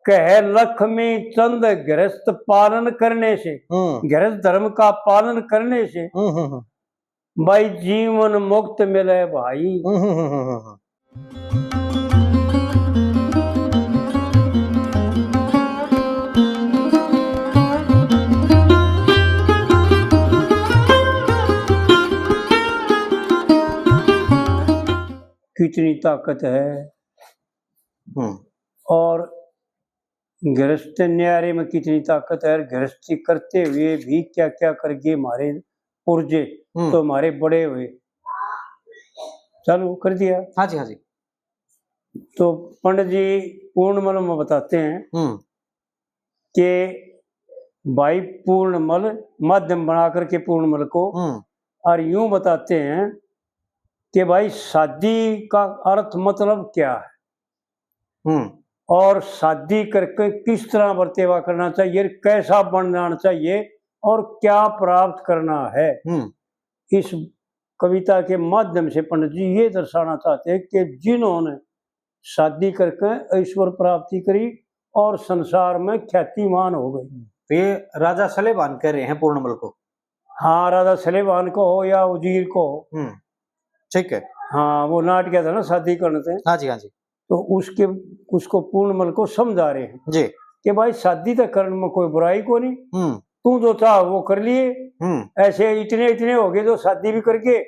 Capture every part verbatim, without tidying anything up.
कह लक्ष्मी चंद, गृहस्थ पालन करने से, हम्म। गृहस्थ धर्म का पालन करने से हम्म, हम्म, हम्म। भाई जीवन मुक्त मिले भाई। हम्म, हम्म, हम्म, हम्म, हम्म। कितनी ताकत है। हम्म। और गृहस्थ न्यारे में कितनी ताकत है, और गृहस्थी करते हुए भी क्या क्या कर गए हमारे पुरजे, हम्म। तो हमारे बड़े हुए। चालू कर दिया। हाँ जी, हाँ जी। तो पंडित जी पूर्णमल में बताते हैं हम्म। कि भाई पूर्णमल माध्यम बना करके पूर्णमल को हम्म। और यूं बताते हैं कि भाई शादी का अर्थ मतलब क्या है हम्म। और शादी करके किस तरह बर्तेवा करना चाहिए, कैसा बन जाना चाहिए और क्या प्राप्त करना है। हम्म। इस कविता के माध्यम से पंडित जी ये दर्शाना चाहते हैं कि जिन्होंने शादी करके ईश्वर प्राप्ति करी और संसार में ख्यातिमान हो गए। तो ये राजा सलेबान कह रहे हैं पूर्णमल को। हाँ, राजा सलेबान को हो या वजीर को हो। हम्म, ठीक है। हाँ, वो नाट गया था ना शादी करने से। हाँ जी, हाँ जी। तो उसके, उसको पूर्णमल को समझा रहे हैं जी। कि भाई शादी तो करण में कोई बुराई को नहीं, हम्म। तू जो चाह वो कर लिए। हम्म। ऐसे इतने, इतने हो गए जो शादी भी करके,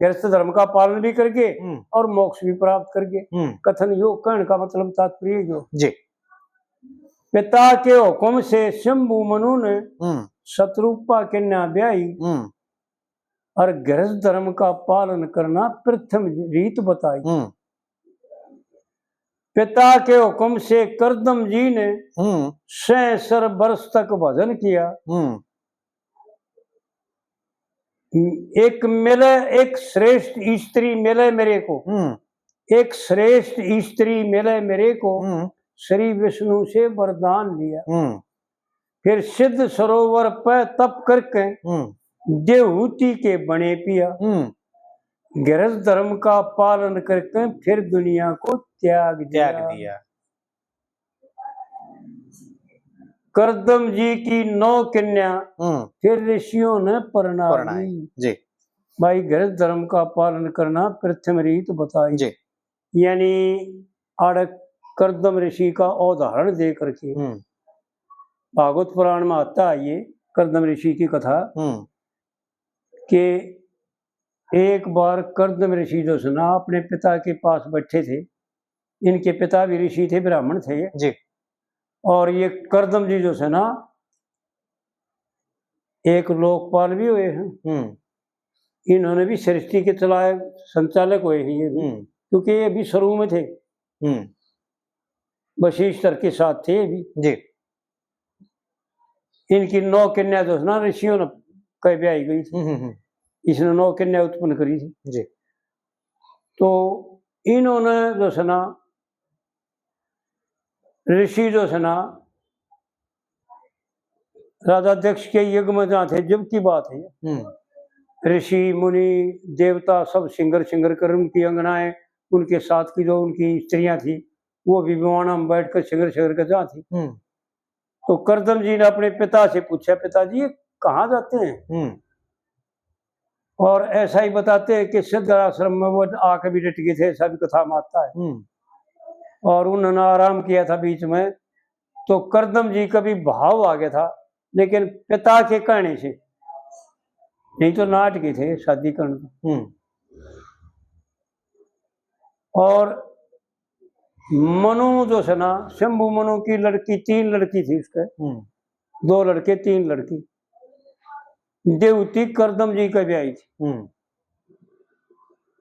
गृहस्थ धर्म का पालन भी करके हम्म। और मोक्ष भी प्राप्त करके। हम्म। कथन यो कहने का मतलब तात्पर्य यो जी। पिता के हुक्म से शंभु मनु ने हम्म। शतरूपा कन्या ब्याही हम्म। और गृहस्थ धर्म का पालन करना प्रथम रीत बताई। हम्म। पिता के हुक्म से करदम जी ने हम्म। सैंसठ वर्ष तक भजन किया। हम्म। एक मिले, एक श्रेष्ठ स्त्री मिले मेरे को, हम्म। एक श्रेष्ठ स्त्री मिले मेरे को, हम्म। श्री विष्णु से वरदान लिया। हम्म। फिर सिद्ध सरोवर पे तप करके हम्म। देहूति के बने पिया। हम्म। गृहस्थ धर्म का पालन करके फिर दुनिया को त्याग दिया। त्याग दिया। करदम जी की नौ कन्या हम्म। फिर ऋषियों ने परणाई। परणाई, जी। भाई, गृहस्थ धर्म का पालन करना प्रथम रीत बताई। जी। यानी आड़े करदम ऋषि का उदाहरण दे करके हम्म। भागवत पुराण में आता है ये करदम ऋषि की कथा हम्म। कि एक बार करदम ऋषि जो है ना अपने पिता के पास बैठे थे। इनके पिता भी ऋषि थे, ब्राह्मण थे। जी। और ये करदम जी जो है ना एक लोकपाल भी हुए हैं। हम्म। इन्होंने भी सृष्टि के चलाए, संचालक हुए हैं ये भी, हम्म। क्योंकि ये भी शुरू में थे। हम्म। वशिष्ठ के साथ थे ये भी। जी। इनकी नौ कन्या जो है ना ऋषियों ने कह ब्याही गई थी। हम्म, हम्म, हम्म। इसने नौ कन्या उत्पन्न करी थी। जी। तो इन्होंने जो है ना ऋषि जो है ना राजा दक्ष के यज्ञ में जहाँ थे, जब की बात है, हम्म। ऋषि मुनि देवता सब सिंगर सिंगर कर उनकी अंगनाएं, उनके साथ की जो उनकी स्त्रियां थी, वो भी विमाना में बैठ कर सिंगर सिंगर कर जहाँ थी। हम्म। तो करदम जी ने अपने पिता से पूछा, पिताजी, ये कहाँ जाते हैं? हम्म। और ऐसा ही बताते हैं कि सिद्ध आश्रम में वो आके भी डट गए थे, ऐसा भी कथा में आता है। हम्म। और उन्होंने आराम किया था बीच में, तो करदम जी का भी भाव आ गया था, लेकिन पिता के कहने से, नहीं तो नाट गए थे शादी करने को। हम्म। और मनु जो है ना, शंभु मनु की लड़की, तीन लड़की थी उसके, हम्म। दो लड़के, तीन लड़की। देवती करदम जी के ब्याही थी। हम्म।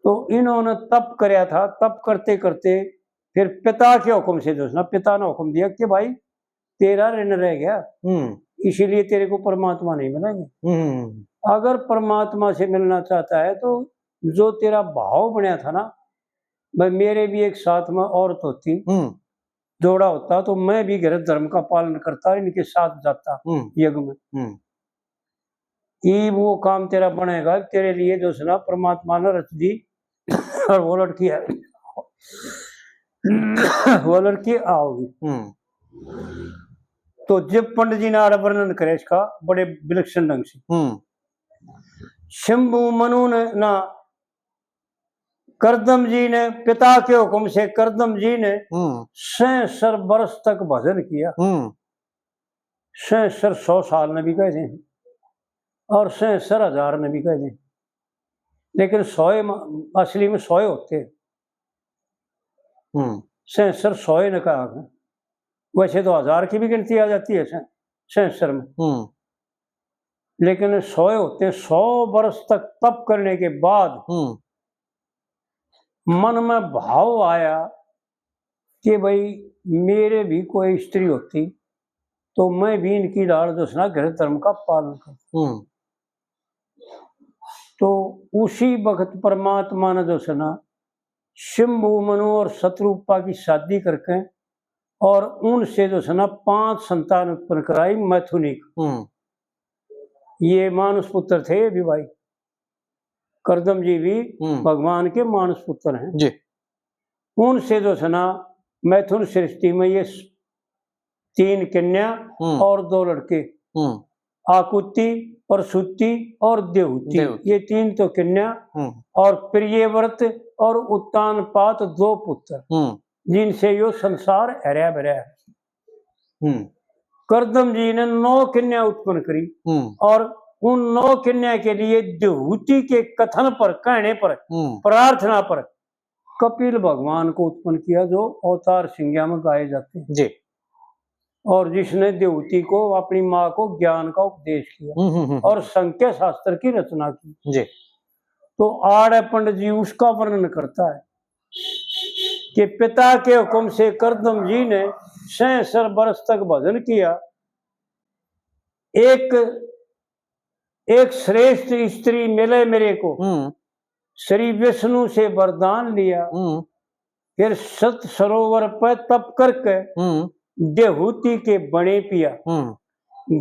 तो इन्होंने तप करया था, तप करते करते फिर पिता के हुक्म से जो है ना, पिता ने हुक्म दिया कि भाई, तेरा ऋण रह गया, हम्म। इसीलिए तेरे को परमात्मा नहीं मिलेंगे। हम्म। अगर परमात्मा से मिलना चाहता है तो जो तेरा भाव बनया था ना, भाई, मेरे भी एक साथ में औरत होती, हम्म। जोड़ा होता तो मैं भी गृहस्थ धर्म का पालन करता, इनके साथ जाता हम्म। यज्ञ में। हम्म। ये वो काम तेरा बनेगा, तेरे लिए जो है ना परमात्मा ने रच दी और वो लड़की है, वो लड़की आओगी। हम्म। तो जब पंडित जी ने आड़ा वर्णन करे इसका बड़े विलक्षण ढंग से, हम्म। शंभु मनु ने ना, करदम जी ने, पिता के हुक्म से करदम जी ने हम्म। सैंसठ वर्ष तक भजन किया। हम्म। सैंसठ सौ साल ने भी कह दें और सैंसठ हजार ने भी कह दें, लेकिन सौ म-, असली में सौ होते हैं। हम्म। सैंसठ सौ ने कहा। वैसे तो हजार की भी गिनती आ जाती है सै-, सैंसठ में। हम्म। लेकिन सौ होते हैं। सौ वर्ष तक तप करने के बाद हम्म। मन में भाव आया कि भाई, मेरे भी कोई स्त्री होती तो मैं भी इनकी ढाल जो है ना गृहस्थ धर्म का पालन करता। हम्म। तो उसी वक्त परमात्मा ने जो है ना शंभु मनु और शतरूपा की शादी करके और उनसे जो है ना पांच संतान उत्पन्न कराई, मैथुनिक। हम्म। ये मानुष पुत्र थे, ये भी भाई करदम जी भी हम्म। भगवान के मानुष पुत्र हैं। जी। उनसे जो है ना मैथुन सृष्टि में ये स-, तीन कन्या हम्म। और दो लड़के, हम्म। आकुति, प्रसूति और देहुति। देहुति। ये तीन तो कन्या हम्म। और प्रियव्रत और उत्तानपाद दो पुत्र, हम्म। जिनसे यो संसार हरया भरया है। हम्म। करदम जी ने नौ कन्या उत्पन्न करी हम्म। और उन नौ कन्या के लिए देहुति के कथन पर, कहने पर, हम्म। प्रार्थना पर कपिल भगवान को उत्पन्न किया, जो अवतार सिंज्ञा में गाए जाते हैं। जी। और जिसने देहुति को, अपनी माँ को ज्ञान का उपदेश किया हम्म, हम्म, हम्म। और संख्या शास्त्र की रचना की। जी। तो आड़े पंडित जी उसका वर्णन करता है कि पिता के हुक्म से करदम जी ने सैंसठ वर्ष तक भजन किया। एक, एक श्रेष्ठ स्त्री मिले मेरे को, हम्म। श्री विष्णु से वरदान लिया, हम्म। फिर सत सरोवर पर तप करके हम्म। देहूति के बने पिया, हम्म।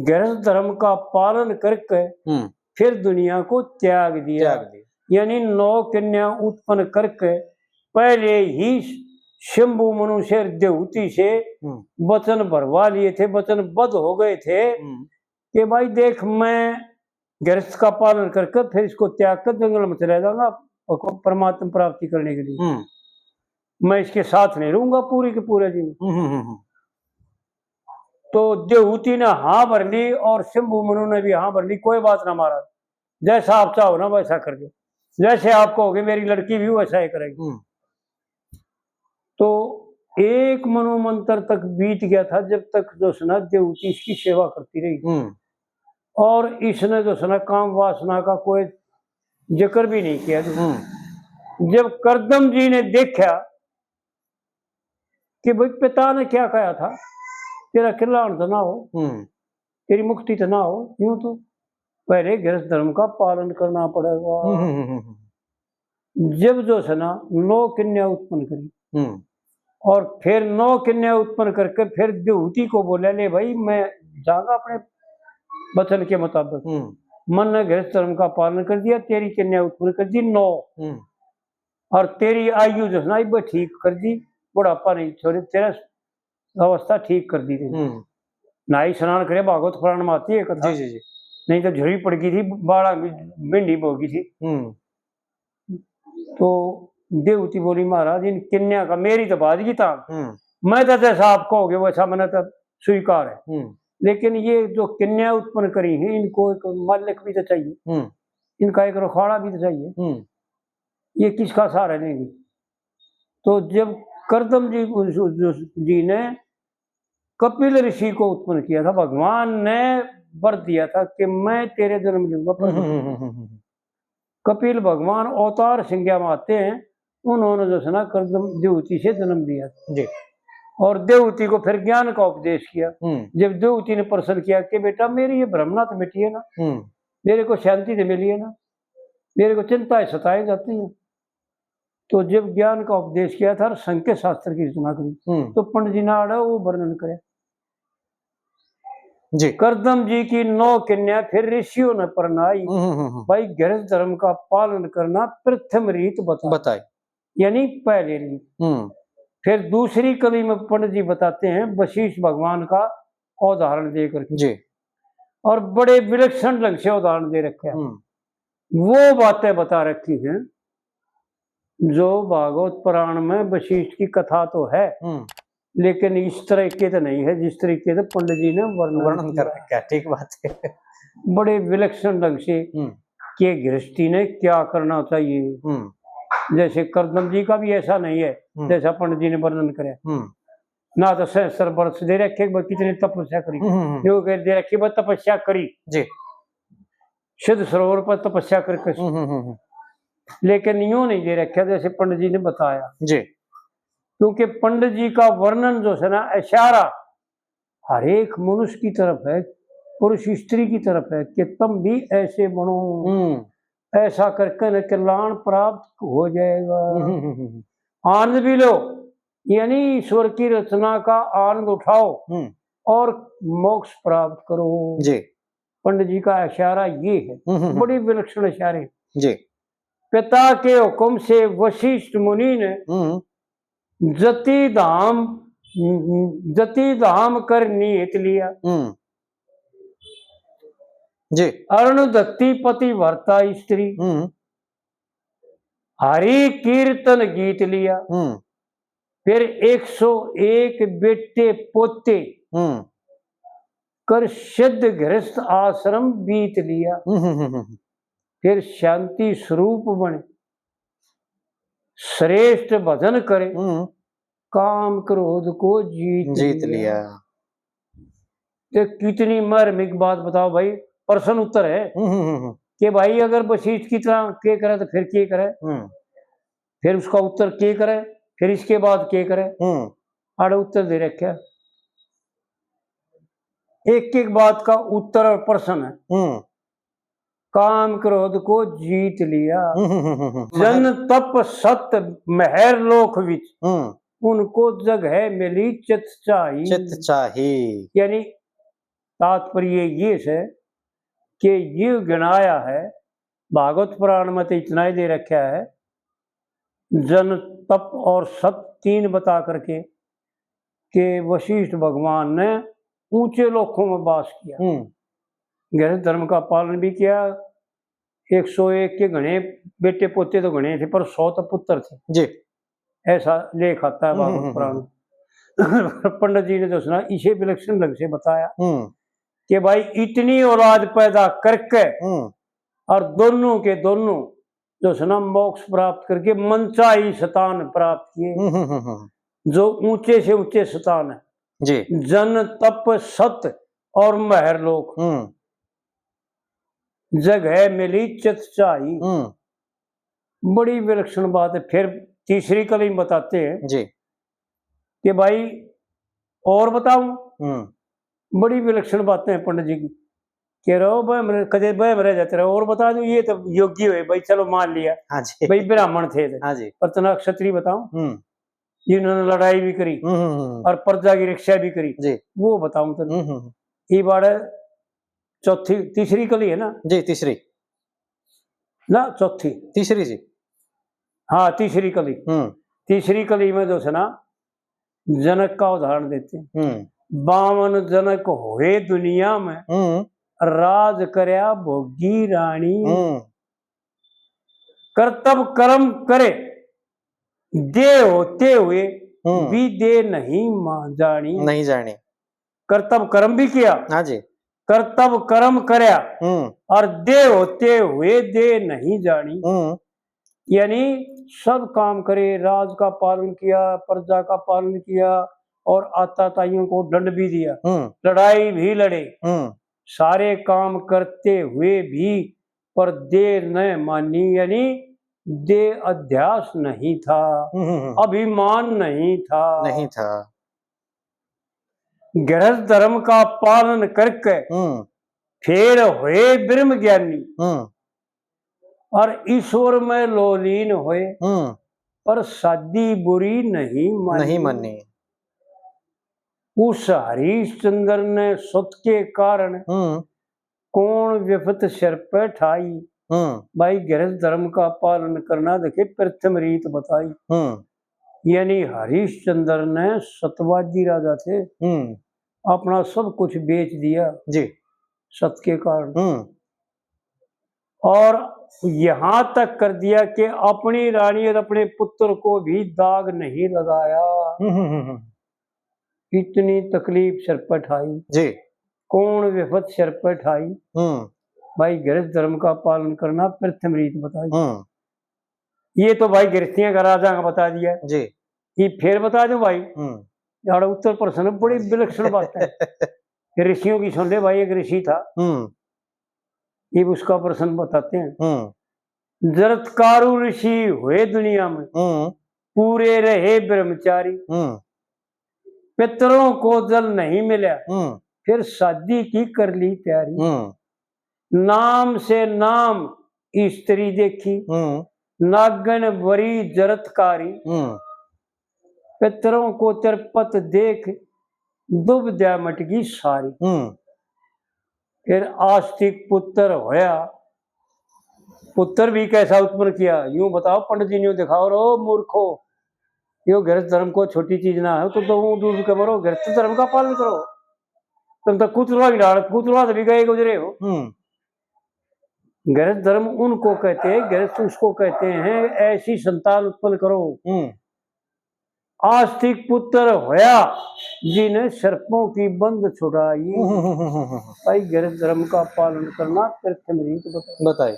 गृहस्थ धर्म का पालन करके हम्म। फिर दुनिया को त्याग दिया। त्याग दिया। यानी नौ कन्या उत्पन्न करके पहले ही शंभु मनु से, देहूति से हम्म। वचन भरवा लिए थे, वचनबद्ध हो गए थे हम्म। कि भाई देख, मैं गृहस्थ का पालन करके फिर इसको त्याग कर जंगल में चला जाऊंगा और को-, परमात्मा प्राप्ति करने के लिए। हम्म। मैं इसके साथ नहीं रहूंगा पूरे के पूरे जीवन। हम्म, हम्म, हम्म। तो देहूति ने हाँ भर ली और शंभु मनु ने भी हाँ भर ली, कोई बात ना महाराज, जैसा आप चाहो ना वैसा कर दो, जैसे आप कहोगे मेरी लड़की भी वैसा ही करेगी। हम्म। तो एक मनोमंत्र तक बीत गया था जब तक जो है ना देहूति इसकी सेवा करती रही। हम्म। और इसने जो है ना काम वासना का कोई जिक्र भी नहीं किया। हम्म। जब करदम जी ने देखा कि भाई पिता ने क्या कहा था, तेरा कल्याण तो ना हो, हम्म। तेरी मुक्ति तो ना हो, यूं तो पहले गृहस्थ धर्म का पालन करना पड़ेगा। हम्म, हम्म, हम्म, हम्म। जब जो है ना नौ कन्या उत्पन्न करी हम्म। और फिर नौ कन्या उत्पन्न करके फिर देहूति को बोला, ले भाई मैं जाऊंगा अपने वचन के मुताबिक, हम्म। मन ने गृहस्थ धर्म का पालन कर दिया, तेरी कन्या उत्पन्न कर दी नौ, हम्म। और तेरी आयु जो है ना इब ठीक कर दी, बुढ़ापा नहीं छोड़े, तेरा अवस्था ठीक कर दी तेरी। हम्म। नहाई स्नान करे, भागवत पुराण में आती है कथा। जी, जी, जी। नहीं तो झुरी पड़ गई थी, बाला भी भिंडी बोगी थी। हम्म। तो देहूति बोली, महाराज, इन कन्या का मेरी तो बाज की तांग। हम्म। मैं तो जैसा आप कहोगे वैसा मैंने तो स्वीकार है। हम्म। लेकिन ये जो कन्या उत्पन्न करी है, इनको एक मालिक भी तो चाहिए, हम्म। इनका एक रखवाला भी तो चाहिए। हम्म। ये किसका सहारा लेंगे? तो जब करदम जी, जी ने कपिल ऋषि को उत्पन्न किया था, भगवान ने वर दिया था कि मैं तेरे जन्म लूंगा। हम्म, हम्म, हम्म, हम्म। कपिल भगवान अवतार संज्ञा में आते हैं, उन्होंने जो है ना करदम देहूति से जन्म लिया था। जी। और देहूति को फिर ज्ञान का उपदेश किया। हम्म। जब देहूति ने प्रश्न किया कि बेटा, मेरी ये भ्रमणा तो मिटी है ना, हम्म। मेरे को शांति तो मिली है ना, मेरे को चिंताएं सताई जाती हैं, तो जब ज्ञान का उपदेश किया था और संख्या शास्त्र की रचना करी, हम्म। तो पंडित जी ने आड़ा वो वर्णन करे। जी। करदम जी की नौ कन्या फिर ऋषियों ने परणाई। हम्म, हम्म, हम्म। भाई, गृहस्थ धर्म का पालन करना प्रथम रीत बताई। बताई। यानी पहली रीत। हम्म। फिर दूसरी कली में पंडित जी बताते हैं, वशिष्ठ भगवान का उदाहरण दे करके। जी। और बड़े विलक्षण ढंग से उदाहरण दे रखे हैं। हम्म। वो बातें बता रखी हैं जो भागवत पुराण में वशिष्ठ की कथा तो है, हम्म। लेकिन इस तरीके तो नहीं है जिस तरीके से पंडित जी ने वर्णन वर्णन किया। कर रखा है, ठीक बात है। बड़े विलक्षण ढंग से हम्म। कि गृहस्थी ने क्या करना चाहिए। हम्म। जैसे करदम जी का भी ऐसा नहीं है हम्म। जैसा पंडित जी ने वर्णन करे। हम्म। ना तो सहस्त्र वर्ष दे रखे, बस कितनी तपस्या करी, हम्म, हम्म, हम्म। जो कह दे रखी, बस तपस्या करी। जी। सिद्ध सरोवर पर तपस्या करके। हम्म, हम्म, हम्म, हम्म। लेकिन यूं नहीं दे रखा जैसे पंडित जी ने बताया। जी। क्योंकि पंडित जी का वर्णन जो है ना, इशारा हर एक मनुष्य की तरफ है, पुरुष स्त्री की तरफ है कि तुम भी ऐसे बनो, हम्म। ऐसा करके न कल्याण प्राप्त हो जाएगा। हम्म, हम्म, हम्म, हम्म। आनंद भी लो, यानी ईश्वर की रचना का आनंद उठाओ हम्म। और मोक्ष प्राप्त करो। जी। पंडित जी का इशारा ये है, हम्म, हम्म, हम्म। बड़ी विलक्षण इशारे। जी। पिता के हुक्म से वशिष्ठ मुनि ने हम्म। जति धाम, जति धाम कर निहित लिया। हम्म। जी। अरुणधत्ती पतिव्रता स्त्री, हम्म। हरि कीर्तन गीत लिया। हम्म। फिर एक सौ एक बेटे पोते हम्म। कर सिद्ध गृहस्थ आश्रम बीत लिया। हम्म, हम्म, हम्म, हम्म। फिर शांति स्वरूप बने, श्रेष्ठ भजन करे, हम्म। काम क्रोध को जीत जीत लिया। लिया। ये कितनी मार्मिक बात बताओ भाई, प्रश्न उत्तर है हम्म, हम्म, हम्म, हम्म। कि भाई अगर वशिष्ठ की तरह के करे तो फिर के करे? हम्म। फिर उसका उत्तर के करे, फिर इसके बाद के करे? हम्म। आड़े उत्तर दे रखे, एक एक बात का उत्तर और प्रश्न है। हम्म। काम क्रोध को जीत लिया। हम्म, हम्म, हम्म, हम्म। जन तप सत महर लोक विच, हम्म। उनको जगह मिली चित चाही। चित चाही। यानी तात्पर्य ये है कि ये गिणाया है, भागवत पुराण में तो इतना ही दे रखा है, जन तप और सत तीन बता करके कि वशिष्ठ भगवान ने ऊंचे लोकों में वास किया, हम्म। गृहस्थ धर्म का पालन भी किया, एक सौ एक के घणे बेटे पोते तो घणे थे, पर सौ तो पुत्र थे। जी। ऐसा लेख आता है हम्म, भागवत हम्म, पुराण हम्म। में। पंडित जी ने तो सुना, इसे विलक्षण ढंग से बताया हम्म। कि भाई इतनी औलाद पैदा करके हम्म। और दोनों के दोनों जो है ना मोक्ष प्राप्त करके मनचाही स्थान प्राप्त किए, हम्म, हम्म, हम्म, हम्म। जो ऊंचे से ऊंचे स्थान है। जी। जन तप सत और महर लोक, हम्म। जगह मिली चित चाही। हम्म। बड़ी विलक्षण बात है। फिर तीसरी कली में बताते हैं जी। कि भाई और बताऊं? हम्म। बड़ी विलक्षण बातें हैं पंडित जी की। कह रहे हो, "बहम रह, कदे बहम रह जाते रहो, और बता दो, ये तो योगी हुए भाई, चलो मान लिया।" हाँ जी। भाई ब्राह्मण थे।" हाँ जी। पर तना क्षत्रिय बताऊं? हम्म। जिन्होंने लड़ाई भी करी हम्म, हम्म, हम्म। और प्रजा की रक्षा भी करी, जी। वो बताऊं तने। हम्म, हम्म, हम्म। ये बार चौथी, तीसरी कली है ना? जी, तीसरी। ना, चौथी। तीसरी जी। हाँ, तीसरी कली। हम्म। तीसरी कली में जो है ना, जनक का उदाहरण देते हैं। हम्म। बावन जनक होए दुनिया में, हम्म। राज करया भोगी रानी। हम्म। करतब कर्म करे, देह होते हुए हम्म। भी देह नहीं मा-, जानी। नहीं जानी। करतब कर्म भी किया। हाँ जी। करतब कर्म करया हम्म। और देह होते हुए देह नहीं जानी। हम्म। यानी सब काम करे, राज का पालन किया, प्रजा का पालन किया और आताताइयों को दंड भी दिया, हम्म। लड़ाई भी लड़े, हम्म। सारे काम करते हुए भी पर देह न मानी, यानी देह अध्यास नहीं था, हम्म, हम्म, हम्म। अभिमान नहीं था। नहीं था। गृहस्थ धर्म का पालन करके हम्म। फेर होए ब्रह्म ज्ञानी हम्म। और ईश्वर में लोलीन होए, हम्म। पर शादी बुरी नहीं मानी। नहीं मानी। उस हरिश्चंद्र ने सत के कारण हम्म। कौन विपत सिर पे ठाई। हम्म। भाई, गृहस्थ धर्म का पालन करना, देखे, प्रथम रीत बताई। हम्म। यानी हरिश्चंद्र ने सतवादी राजा थे, हम्म। अपना सब कुछ बेच दिया जी। सत के कारण। हम्म। और यहाँ तक कर दिया कि अपनी रानी और अपने पुत्र को भी दाग नहीं लगाया। हम्म, हम्म, हम्म, हम्म। इतनी तकलीफ सिर पर ठाई। जी। कौन विपत सिर पर ठाई। हम्म। भाई, गृहस्थ धर्म का पालन करना प्रथम रीत बताई। हम्म। ये तो भाई गृहस्थियां का, राजा का बता दिया। जी। ये फिर बता दूं भाई, हम्म। यार, उत्तर प्रश्न बड़ी विलक्षण बात है। ऋषियों की सुन ले भाई, एक ऋषि था, हम्म। ये उसका प्रश्न बताते हैं। हम्म। जरत्कारु ऋषि हुए दुनिया में, हम्म। पूरे रहे ब्रह्मचारी। हम्म। पितरों को जल नहीं मिला, हम्म। फिर शादी की कर ली तैयारी। हम्म। नाम से नाम स्त्री देखी, हम्म। नागन वरी जरत्कारी। हम्म। पितरों को तिरपत देख, दुविधा मिट गई सारी। हम्म। फिर आस्तिक पुत्र होया, पुत्र भी कैसा उत्पन्न किया, यूं बताओ पंडित जी ने, यूं दिखाओ रो मूर्खो, यो गृहस्थ धर्म को छोटी चीज ना है, तो, तो ऊंट ऊंट के मरो, गृहस्थ धर्म का पालन करो। तुम तो कुतरा ही डाल, कुतरा तो भी गए गुजरे हो। हम्म। गृहस्थ धर्म उनको कहते हैं, गृहस्थ उसको कहते हैं, ऐसी संतान उत्पन्न करो। हम्म। आस्तिक पुत्र होया जिन्हें सर्पों की बंद छुड़ाई। हम्म, हम्म, हम्म, हम्म, हम्म। भाई, गृहस्थ धर्म का पालन करना प्रथम रीत बताई। बताई।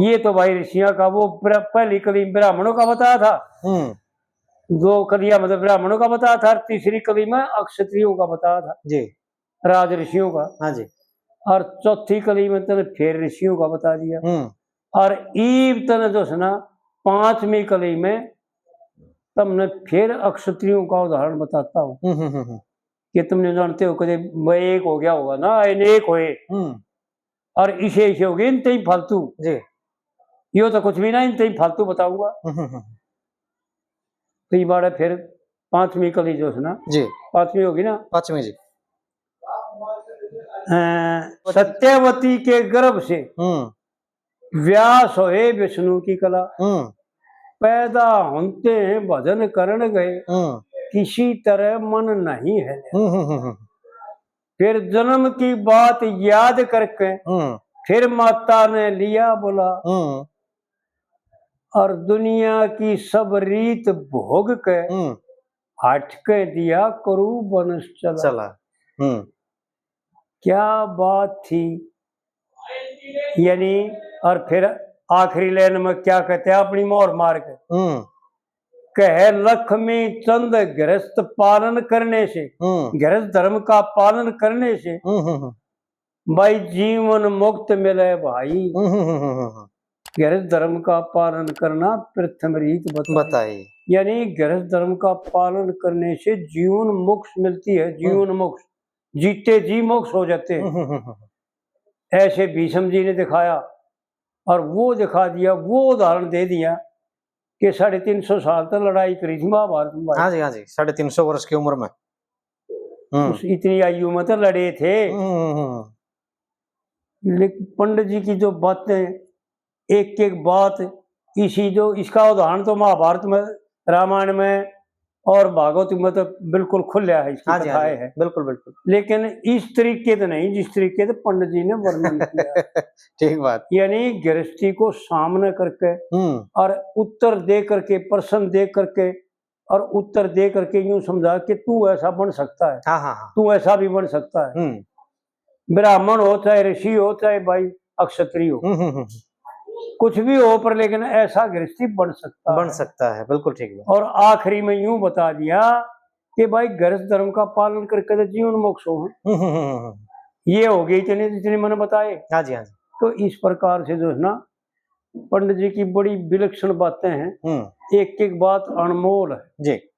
ये तो भाई ऋषियों का वो ब्र-, पहली कली ब्राह्मणों का बताया था। हम्म। दो कलियां मतलब ब्राह्मणों का बताया था, और तीसरी कली में अक्षत्रियों का बताया था। जी। राज ऋषियों का। हाँ जी। और चौथी कली में तने फिर ऋषियों का बता दिया। हम्म। और ईब तने जो है ना, पांचवी कली में तुमने फिर अक्षत्रियों का उदाहरण बताता हूँ। हम्म, हम्म, हम्म, हम्म। कि तुमने जानते हो, कदे मैं एक हो गया होगा ना, अनेक होए। हम्म। और इसे, इसे हो गए इन तई फालतू। जी। यो तो कुछ भी ना, इन तई फालतू बताऊंगा। हम्म, हम्म, हम्म। तो ये बात है फिर पांचवी कली जो है ना। जी। पांचवी होगी ना? पांचवी जी। अ, सत्यवती के गर्भ से हम्म। व्यास होए विष्णु की कला। हम्म। पैदा होते हैं भजन करण गए, हम्म। किसी तरह मन नहीं है। हम्म, हम्म, हम्म, हम्म। फिर जन्म की बात याद करके हम्म। फिर माता ने लिया बुला। हम्म। और दुनिया की सब रीत भोग के हम्म। हट के दिया कुरुवंश चला। चला। हम्म। क्या बात थी। यानी, और फिर आखिरी लाइन में क्या कहते हैं, अपनी मोहर मार के। हम्म। कहे लक्ष्मी चंद गृहस्थ पालन करने से, हम्म। गृहस्थ धर्म का पालन करने से हम्म, हम्म, हम्म। भाई जीवन मुक्त मिले भाई। हम्म, हम्म, हम्म, हम्म, हम्म। गृहस्थ धर्म का पालन करना प्रथम रीत बताई। बताई। यानी गृहस्थ धर्म का पालन करने से जीवन मोक्ष मिलती है, जीवन हम्म। मोक्ष, जीते जी मोक्ष हो जाते हैं। हम्म, हम्म, हम्म, हम्म। ऐसे भीष्म जी ने दिखाया और वो दिखा दिया, वो उदाहरण दे दिया कि साढ़े तीन सौ साल तक लड़ाई करी थी महाभारत में। हाँ जी, हाँ जी, साढ़े तीन सौ वर्ष की उम्र में। हम्म। उस इतनी आयु में तो लड़े थे। हम्म, हम्म, हम्म। लेकिन पंडित जी की जो बातें, एक एक बात, इसी जो, इसका उदाहरण तो महाभारत में, रामायण में और भागवत में तो बिल्कुल खुल्या है, इसकी हाँ जी, हाँ कथाएं जी, हैं। बिल्कुल, बिल्कुल। लेकिन इस तरीके से नहीं, जिस तरीके से पंडित जी ने वर्णन किया। ठीक बात। यानी गृहस्थी को सामने करके हम्म। और उत्तर दे करके, प्रश्न दे करके, और उत्तर दे करके यूं समझा कि तू ऐसा बन सकता है, हाँ, हाँ, हाँ। तू ऐसा भी बन सकता है। हम्म। ब्राह्मण हो, चाहे ऋषि हो, चाहे भाई अक्षत्री हो, हम्म, हम्म, हम्म। कुछ भी हो, पर लेकिन ऐसा गृहस्थी बन सकता बन है। सकता है, बिल्कुल ठीक बात। और आखिरी में यूं बता दिया कि भाई गृहस्थ धर्म का पालन करके तो जीवन मोक्ष हो। हम्म, हम्म, हम्म, हम्म। ये हो गई इतने जितने मैंने बताए। हाँ जी, हाँ जी। तो इस प्रकार से जो है ना, पंडित जी की बड़ी विलक्षण बातें हैं, हम्म। एक एक बात अनमोल है। जी।